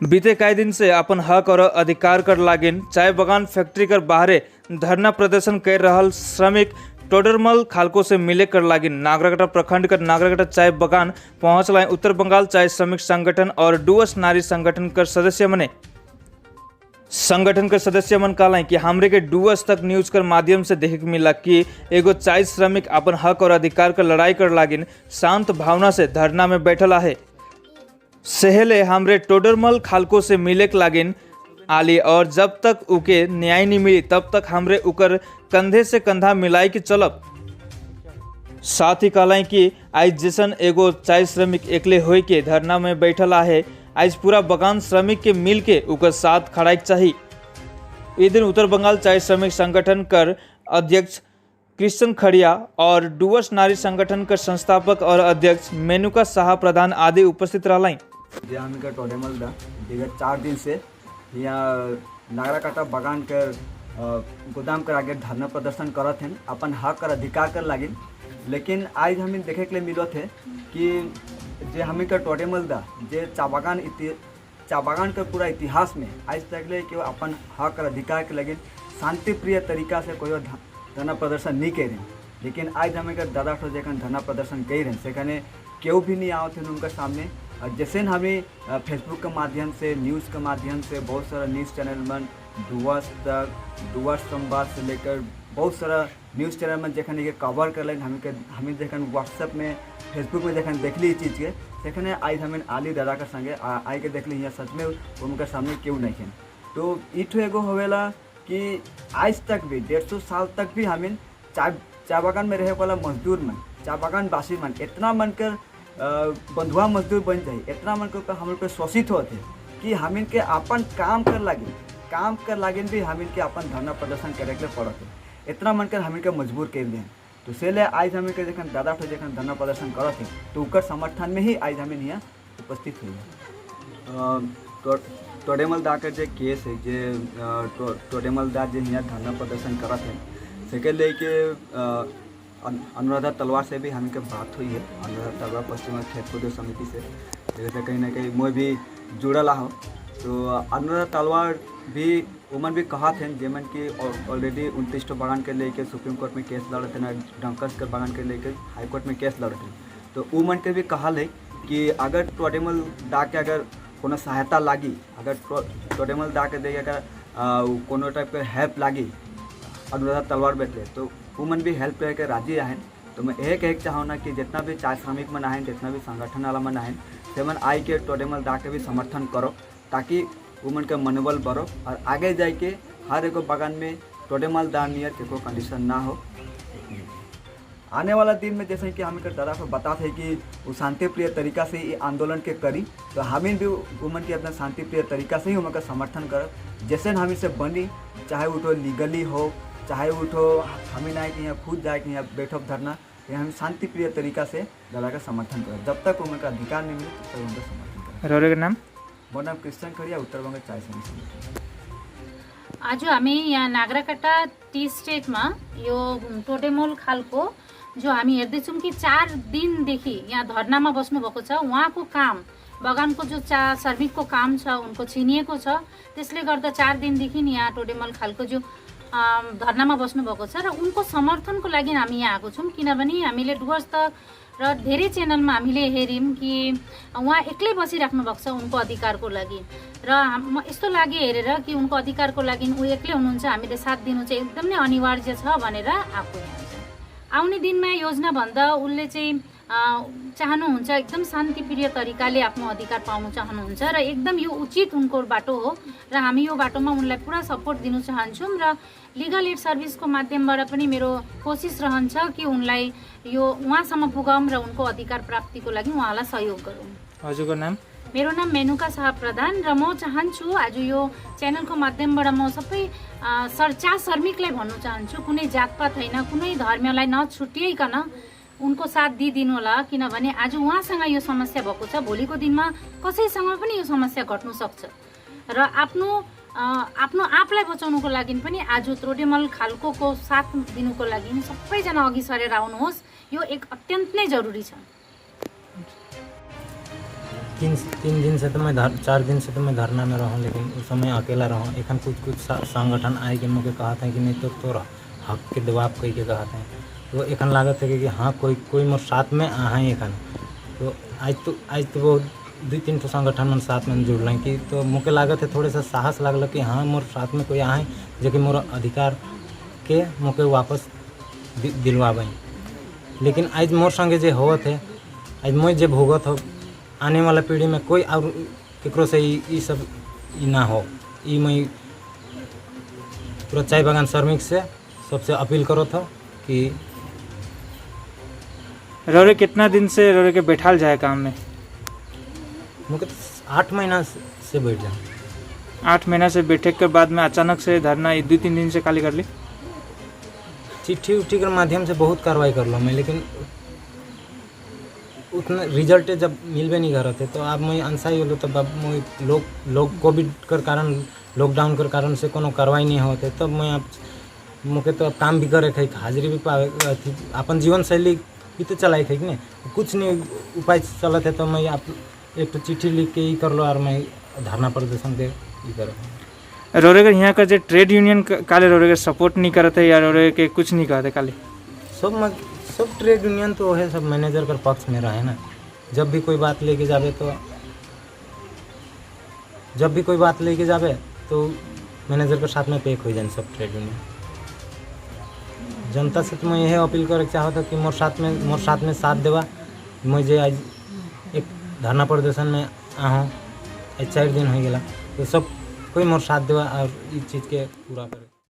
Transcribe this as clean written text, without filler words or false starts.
बीते कई दिन से अपन हक और अधिकार कर लागिन चाय बगान फैक्ट्री कर बाहरे धरना प्रदर्शन कर रहल श्रमिक टोडरमल खालको से मिले कर लागिन नागराकाटा प्रखंड कर नागराकाटा चाय बगान पहुंच लाए उत्तर बंगाल चाय श्रमिक संगठन और डुअर्स नारी संगठन कर सदस्य मने। संगठन के सदस्य मन कहला कि हमरे के डुअर्स तक न्यूज कर माध्यम से देखे के मिला कि एगो चाय श्रमिक अपन हक और अधिकार कर लड़ाई कर लागिन शांत भावना से धरना में बैठल आहे। सेहले हमरे टोडरमल खालको से मिले के लागिन आली और जब तक उके न्याय नहीं मिली, तब तक हमरे उकर कंधे से कंधा मिलाई के चलब। साथ ही कहलाई कि आज जैसन एगो चाय श्रमिक एकले होई के धरना में बैठल आहे, आज पूरा बगान श्रमिक के मिल के उकर साथ खड़ाई के चाही। ये दिन उत्तर बंगाल चाय श्रमिक संगठन कर अध्यक्ष कृष्ण खड़िया और डुअर्स नारी संगठन कर संस्थापक और अध्यक्ष मेनुका साहा प्रधान आदि उपस्थित रहलाई। जे हमके टोडेमल दा विगत 4 दिन से यहाँ नागराकाटा बागान के गोदाम कर आगे धरना प्रदर्शन करत हैं अपन हक और अधिकार कर लागिन। लेकिन आज हमें देखे के लिए मिलत है कि जे हमें के टोडेमल दा जे चा बागान के पूरा इतिहास में आज तक ले कि अपन हक और अधिकार के लगिन शांतिप्रिय तरीका से कोई धरना प्रदर्शन नहीं करे। लेकिन आज हमें के दादा ठो जखन धरना प्रदर्शन कर रहे हैं, सेखने केहू भी नहीं आवत हैं उनके सामने। और जैसे हमें फेसबुक के माध्यम से, न्यूज़ के माध्यम से, बहुत सारा न्यूज़ चैनल मन, डुअर्स तक, डुअर्स संवाद से लेकर बहुत सारा न्यूज़ चैनल में जखन के कवर कर हमें के हमें जखन व्हाट्सएप में, फेसबुक में जखन देखली ई चीज़ के, तखने आज हमें आली दादा के संगे आई के देखली, यहाँ सच में उनके सामने केहू नहीं है। तो इठो एगो होवेला कि आज तक भी 150 साल तक भी हमें चाय चाय बागान में रहे वाला मजदूर मन, चाय बागान वासी मन इतना मन कर बंधुआ मजदूर बन जाए, इतना मन के हम लोग पे शोषित होते कि हमिन के अपन काम कर लागे, काम कर लागे भी हमिन के अपन धरना प्रदर्शन करे के पड़त है। इतना मन कर हमिन के मजबूर कर दें। तो से ले आज हमें के जखन दादा ठो जखन धरना प्रदर्शन करत है, तो उकर समर्थन में ही आज हमें यहाँ उपस्थित हुई है। तो टोडेमल दा के जे केस है, जे टोडेमल दा जे यहाँ धरना प्रदर्शन करत है, सेके लेके अनुराधा तलवार से भी हमके बात हुई है। अनुराधा तलवार पश्चिम खेत मजदूर समिति से, जैसे कहीं ना कहीं मैं भी जुड़ल हो। तो अनुराधा तलवार भी उमन भी कहा थे, जेमन की ऑलरेडी 29 ठो बागान के लेके सुप्रीम कोर्ट में केस लड़त हैं, डंकर्स के बागान के लेके हाई कोर्ट में केस लड़त हैं। तो उमन के भी कहल है कि अगर टोडेमल दा के अगर कोनो सहायता लागी, अगर टोडेमल दा के दे अगर कोनो टाइप के हेल्प लागी अनुराधा तलवार बैठले, तो उमन भी हेल्प करे के राजी आहन। तो मैं यह कहे चाहूँ ना कि जितना भी चाय श्रमिक मन आहेन, जितना भी संगठन वाला मन आहेन, से मन आई के टोडेमल दा के भी समर्थन करो, ताकि उमन के मनोबल बढ़ो और आगे जाके हर एगो बागान में टोडेमल दा नियर के कोई कंडीशन ना हो। आने वाला दिन में जैसे कि हमें दादा को बताते कि वो शांतिप्रिय तरीका से ये आंदोलन के करी, तो हमें भी उमन के अपना शांतिप्रिय तरीका से ही उनका समर्थन कर, जैसे हम से बनी, चाहे वो तो लीगली हो, चाहे वो तो हमें ना कि यहाँ खुद जाए कि यहाँ बैठो धरना, ये हम शांतिप्रिय तरीका से दादा का समर्थन करें। जब तक उनका अधिकार नहीं मिले, तब तक उनका समर्थन करें। रौरे के नाम? मोर नाम कृष्ण खड़िया, उत्तर बंगाल चाय श्रमिक संगठन। आज हामी यहाँ नागराकाटा टी स्टेटमा यो टोडेमोल खालको जो हामी हेर्दैछौँ कि 4 दिनदेखि यहाँ धरनामा बस्नुभएको छ। उहाँको काम, बगानको जो चा श्रमिकको काम छ, उनको छिनिएको छ। त्यसले गर्दा 4 दिनदेखि यहाँ टोडेमल खालको जो धरनामा बस्नुभएको छ र उनको समर्थनको लागि हामी यहाँ आएको छौँ। किनभने हामीले डुवर्स तक र धेरै च्यानलमा हामीले हेऱ्यौँ कि उहाँ एक्लै बसिराख्नु भएको छ उनको अधिकारको लागि। र म यस्तो लाग्यो हेरेर कि उनको अधिकारको लागि ऊ एक्लै हुनुहुन्छ, हामीले साथ दिनु चाहिँ एकदम नै अनिवार्य छ भनेर आएको यहाँ चाहिँ। आउने दिनमा योजना भन्दा उसले चाहिँ चाहनुहुन्छ, एकदम शान्तिप्रिय तरिकाले आफ्नो अधिकार पाउनु चाहनुहुन्छ र एकदम यो उचित उनको बाटो हो र हामी यो बाटोमा उनलाई पुरा सपोर्ट दिनु चाहन्छौँ। र लिगल एड सर्भिसको माध्यमबाट पनि मेरो कोसिस रहन्छ कि उनलाई यो उहाँसम्म पुगाऊँ र उनको अधिकार प्राप्तिको लागि उहाँलाई सहयोग गरौँ। हजुरको नाम? मेरो नाम मेनुका शाह प्रधान। र म चाहन्छु, आज यो च्यानलको माध्यमबाट म सबै सर चा श्रमिकलाई भन्नु चाहन्छु, कुनै जातपात होइन, कुनै धर्मलाई नछुट्याइकन उनको साथ दिइदिनु होला। किनभने आज उहाँसँग यो समस्या भएको छ, भोलिको दिनमा कसैसँग पनि यो समस्या घट्नु सक्छ। र आफ्नो आफ्नो आफूलाई बचाउनुको लागि पनि आज त्रोडेमल खालको साथ दिनुको लागि सबैजना अघि सरेर आउनुहोस्। यो एक अत्यन्त नै जरुरी छ। तीन तीन दिन से तो मैं धर 4 दिन से तो मैं धरना में रहूँ, लेकिन उस समय अकेला रहूँ। एखन कुछ कुछ संगठन आए के मोके कहत हैं कि नहीं तो तोर हक के दबाव कही के कहत हैं। तो एखन लागत है कि हाँ, कोई कोई मोर साथ में आए। एखन तो आज तो बहुत दुई तीन ठो संगठन मन साथ में जुड़ल कि तो मोके लागत है, थोड़े सा साहस लागल कि हाँ, मोर साथ में कोई आए जो कि मोर अधिकार के मोके वापस दिलवाबे। लेकिन आज मोर संगे जे होवत है, आज मैं जे भोगत हो, आने वाला पीढ़ी में कोई और केकरो से ई सब ई ना हो। ई मैं पूरा चाय बागान श्रमिक से सबसे अपील करत हो कि रौरे कितना दिन से रौरे के बैठाल जाए काम में? मुझे तो 8 महीना से बैठ जाऊँ। 8 महीना से बैठे के बाद में अचानक से धरना ये 2-3 दिन से खाली कर ली? चिट्ठी उट्ठी के माध्यम से बहुत कार्रवाई कर लो मैं, लेकिन उतना रिजल्ट जब मिलबे नहीं करत है तो अब मैं अनसाई होलो। तब अब मैं लोग लोग कोविड के कारण, लॉकडाउन के कारण से कोनो कार्रवाई नहीं होते, तब मैं अब मुके तो अब काम भी करे है, हाजिरी भी पावे, अथी अपन जीवन शैली भी तो चलाए है कि नहीं? कुछ नहीं उपाय चलत है तो मैं आप एक तो चिट्ठी लिख के ही कर लो और मैं धरना प्रदर्शन के ई करो। रौरे के यहाँ का जो ट्रेड यूनियन काले रौरे के सपोर्ट नहीं करते या रौरे के कुछ नहीं कहते काले? सब ट्रेड यूनियन तो है, सब मैनेजर के पक्ष में रहे ना। जब भी कोई बात लेके जावे तो मैनेजर के साथ में पेक हो जाए सब ट्रेड यूनियन। जनता से तो मैं यही अपील करे के चाहत हूँ कि मोर साथ में साथ देवा। मैं जे आज एक धरना प्रदर्शन में आहूँ, आज 4 दिन हो गया, तो सब कोई मोर साथ देवा और इस चीज़ के पूरा करे।